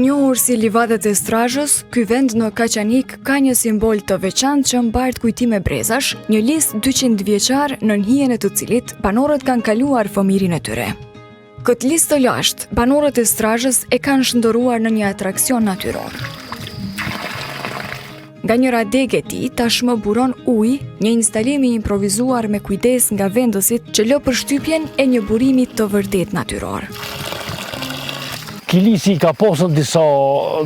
njohur si Livadhet e Strazhës, ky vend në Kaçanik ka një simbol të veçantë që mbart kujtime brezash, një lis 200 vjeçar nën hijen e të cilit banorët kanë kaluar fëmijërinë e tyre. Këtë lis të lashtë, banorët e Strazhës e kanë shndërruar në një atraksion natyror. Nga njëra degë e tij tashmë buron ujë, një instalim i improvizuar me kujdes nga vendësit që lë përshtypjen e një burimi të vërtetë natyror. Ky lisi i ka pasën disa,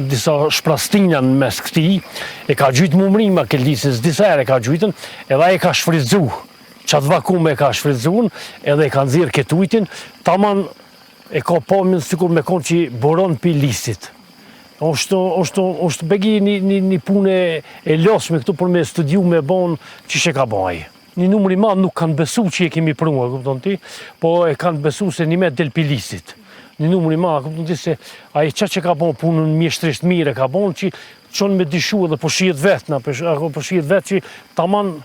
disa shprastina në mes këtij, e ka gjujtë mumrima këtë lisin, disa herë e ka gjujtën, edhe ai e ka shfrytzu, qatë vakum e ka shfrytzu, edhe e ka nxjerrë këtë ujtin, taman e ka pamjen sikur me konë që buron pi lisit. Është, është, është begi një, një, një punë e lodhshme këtu për me studiu me bon qysh e ka ba ai. Një numër i madh nuk kanë besu që e kemi pru, e kupton ti, po e kanë besu se një me del pi lisit. Një numër i madh, kupton ti, se ai qa që ka bon punën mjeshtrisht mirë e ka bon, që çon me dyshu edhe po shihet vetë, na, po, po shihet vetë që taman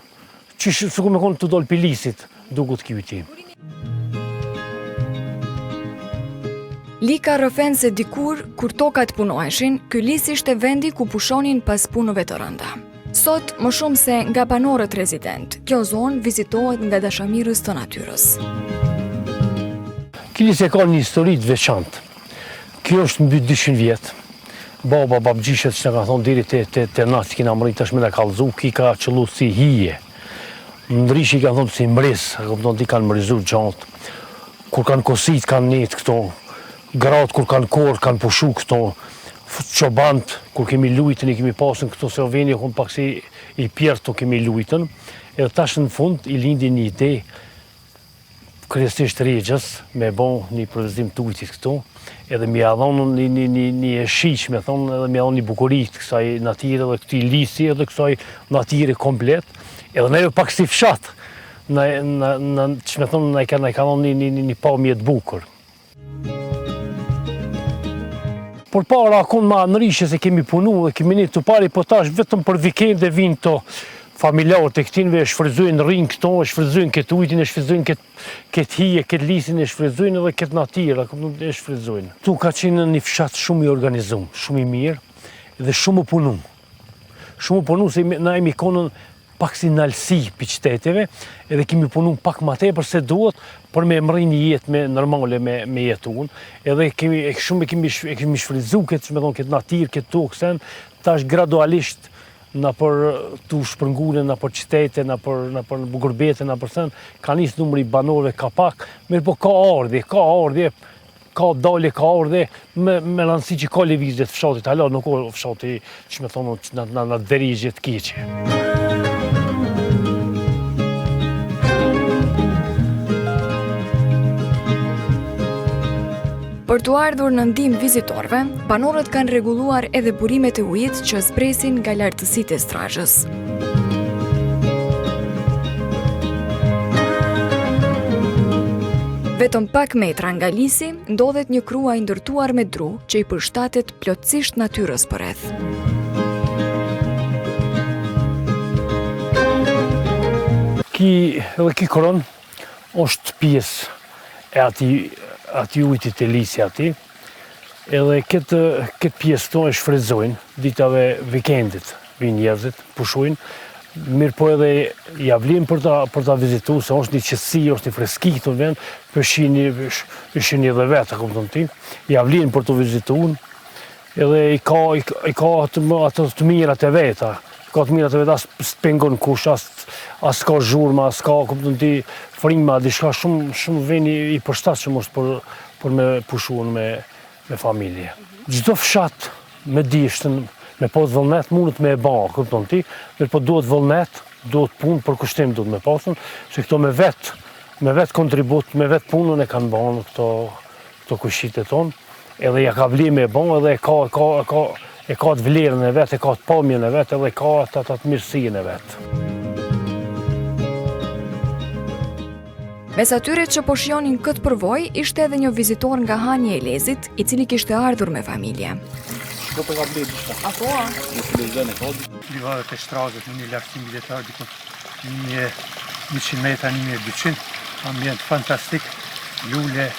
Qysh sikur me konë tu dalë pi lisit, duket ky ujti. Lika rrëfen se dikur, kur tokat punoheshin, ky lis ishte vendi ku pushonin pas punëve të rënda. Sot, më shumë se nga banorët rezidentë, kjo zonë vizitohet nga dashamirës të natyrës. Ky lis e ka një histori të veçantë. Kjo është mbi 200 vjet. Baba, babgjyshet që na kanë thonë deri te te te na që kena mrri tash me na kallzu, ky ka qëllu si hije. Ndryshe i kanë thonë si mriz, e kupton ti kanë mrizu gjatë. Kur kanë kosit kanë nejt këto, gratë kur kanë korr kanë pushu këto, çobant kur kemi lujtën i kemi pasën këto se veni u kon pak si i pjerrët ktu kemi lujtën, edhe tash në fund i lindi një ide kryesisht rexhës me bo një improvizim të ujtit këtu, edhe me ia dhonë një, një, një, një e shiq, me thonë, edhe me ia dhonë një bukuri të kësaj natyre dhe këtij lisi edhe kësaj natyre komplet, edhe neve pak si fshat, në, në, në, që me thonë, na i ka, na i ka dhonë një, një, një, një pamje të bukur. Përpara kon ma ndryshe se kemi punu dhe kemi një të pari, po tash vetëm për vikende vinë këto familjarët e këtinve e shfrytëzojnë rrinë këto, e shfrytëzojnë këtë ujtin, e shfrytëzojnë këtë, këtë hije, këtë lisin, e shfrytëzojnë edhe këtë natyrë, e shfrytëzojnë. Ktu ka qenë një fshat shumë i organizum, shumë i mirë dhe shumë u punu. Shumë u punu se na jemi konën pak si nalësi pi qyteteve edhe kemi punu pak ma tepër se duhet për me mrri një jetë me normale me, me jetun edhe kemi, e shumë e kemi, e kemi shfrytëzu këtë, me thonë, këtë natyrë, këtë tokë, sen, tash gradualisht nëpër tu shpërngule, nëpër qytete, nëpër, nëpër gurbete, nëpër sen, ka nisë numri i banorëve ka pak, mirëpo ka ardhje, ka ardhje, Ka dalje, ka ardhje, me, me rëndësi që ka lëvizje të fshatit, hala nuk o fshati, që me thonë, në, në, në derexhe të keqe. Për t'u ardhur në ndihmë vizitorëve, banorët kanë rregulluar edhe burimet e ujit që zbresin nga lartësitë e Strazhës. Vetëm pak metra nga lisi, ndodhet një krua i ndërtuar me dru që i përshtatet plotësisht natyrës përreth. Ki, edhe ki kron është pjesë e atij, atij ujtit te lisi aty, Edhe këtë, këtë pjesë këtu e shfrytëzojnë ditave vikendit, vijnë njerëzit, pushojnë, mirëpo edhe ja vlen për ta, për ta vizitu, se është një qetësi, është një freski këtu në vend, po shihni, e shihni edhe vetë, a kupton ti, ja vlen për t'u vizitu, edhe i ka, i, i ka atë, ato të mirat e veta, ka të mirat e veta, as s'të pengon kush, as, as ka zhurma, as ka, kupton ti, frima, diçka shumë, shumë veni i përshtatshëm është për, për me pushu me, me familje. Çdo fshat me deshtën, me pas vullnet, mundet me e ba, kupton ti, mirëpo duhet vullnet, duhet punë, përkushtim duhet me pasën, se këto me vetë, me vetë kontribut, me vetë punën e kanë banë këto, këto kojshitë tonë, edhe ja ka vle me e ba, edhe e ka, e ka, e ka, e ka të vlerën e vet, e ka të pamjen e vet, edhe ka atë, atë, atë mirësinë e vet. Mes atyre që po shijonin këtë përvojë ishte edhe një vizitor nga Hani i Elezit, i cili kishte ardhur me familje. Do të ka blerë diçka. Apo? Në televizion e ka. Livadhet e Strazhës në një lartësi mbidetar diku 1100 metra, 1200, ambient fantastik, lule,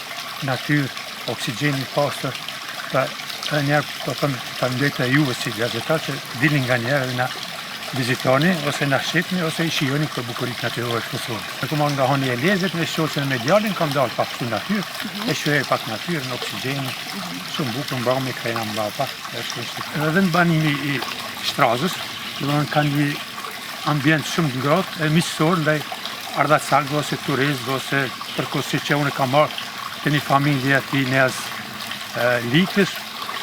natyrë, oksigjen i pastër, pra. Edhe njëherë po them faleminderit edhe juve si gazetar që dilni nganjëherë edhe na vizitoni ose na shihni ose i shijoni këto bukuritë natyrore të Kosovës. E kam ardhur nga Hani i Elezit me shoqen e me djalin, kam dalë pak këtu në natyrë, e shijoj pak natyrën, oksigjenin, shumë bukur mbrëmje kthehna mbrapa, është shumë. Edhe vendbanimi i Shtrazës, domethënë ka një ambient shumë të ngrohtë e miqësor ndaj ardhacakëve ose turistëve ose përkohësisht që unë kam ardhur te një familje aty nez Likës,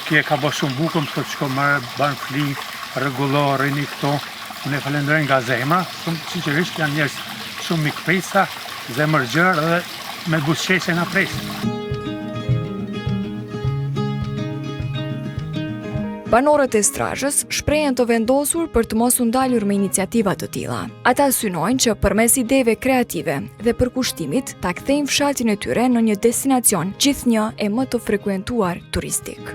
ky e ka bo shumë bukur, më thotë shko merre, ban fli, rregullo, rrini këtu. Unë e falenderoj nga zemra, shumë sinqerisht janë njerëz shumë mikpritsa, zemërgjerë dhe me buzëqeshje na presin. Banorët e Strazhës shprehen të vendosur për të mos u ndalur me iniciativa të tilla. Ata synojnë që përmes ideve kreative dhe përkushtimit ta kthejnë fshatin e tyre në një destinacion gjithnjë e më të frekuentuar turistik.